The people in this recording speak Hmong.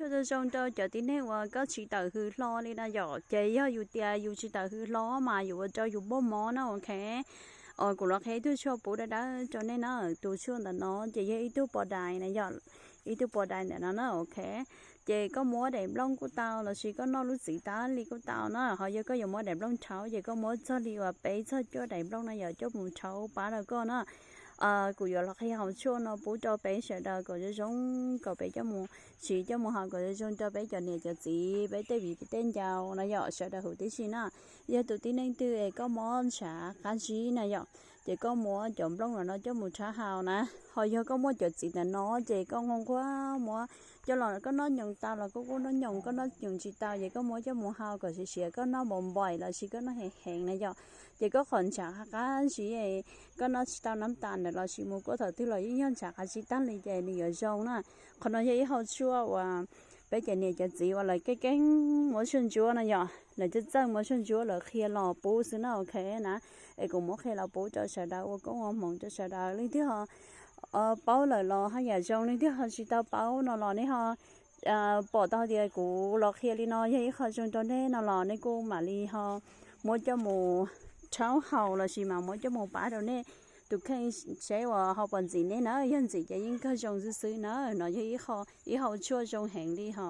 Tshuaj zoo zoo rau cov tib neeg uas koj tsis tawm hws hlo li na yom. Ces yog yus tias yus tsis tawm hws hlo mas yuav ua rau yus muaj mob na, ok. Kuv los qhia ib tug tshuaj puv dawb dawb rau nej na. Tus tshuaj ntawm no ces yog ib tug pos dais na yom, ib tug pos dais ntawm no na, ok. Ces koj muab daim nplooj kuj tau lossis koj noj lub txiv tas li kuj tau na. Ho yog koj yuav muab daim nplooj rhaub ces koj muab txog li uas peb txog cuaj daim nplooj na yom, coj mus rhaub pab rau koj na. Kuv yuav los qhia hauv tshuaj no pub rau peb sawv daws kom zoo zoo, kom peb coj mus siv coj mus haus kom zoo zoo rau peb cov niam cov txiv, peb tej viv peb tej ncaus na yom, sawv daws huv tib si na. Yog tus tib neeg twg es koj mob ntshav qab zib na yom, ces koj muab cov nplooj no coj mus rhaub haus na. Ho yog koj muaj cov txiv ntawm no ces koj nquag nquag muab coj los, koj noj nyoos tau los koj kuj noj nyoos, koj noj nyoos tsis tau ces koj muab coj mus haus kom siav siav, koj noj npaum npaim lossis koj noj heev heev na yom, ces koj qhov ntshav qab zib, koj noj tsis tau nab tas ntawd lossis mus kuaj thaum twg los yeej yog ntshav qab zib tag li ces nws yuav zoo na. Qhov no yog ib hau tshuaj uas peb cov niam cov txiv uas lawv keej keej muab tshuaj ntsuab no yom, lawv txawj txawj muab tshuaj ntsuab lawv qhia los pub xwb na, ok na. Es kuv muab qhia los pub rau sawv daws ua koob ua hmoov rau sawv daws. Leej twg ho paub lawm los haj yam zoo, leej twg ho tsis tau paub no los nej ho pom tau tias kuv los qhia li no yog ib qho zoo rau nej no los nej kuj mam li ho muab coj mus rhaub haus lossis mas muab coj mus pab rau nej tus kheej seb uas ho puas ntxim nej na. Yog ntxim ces yeej kawg zoo xwb xwb na. No yog ib hau tshuaj zoo heev li ho.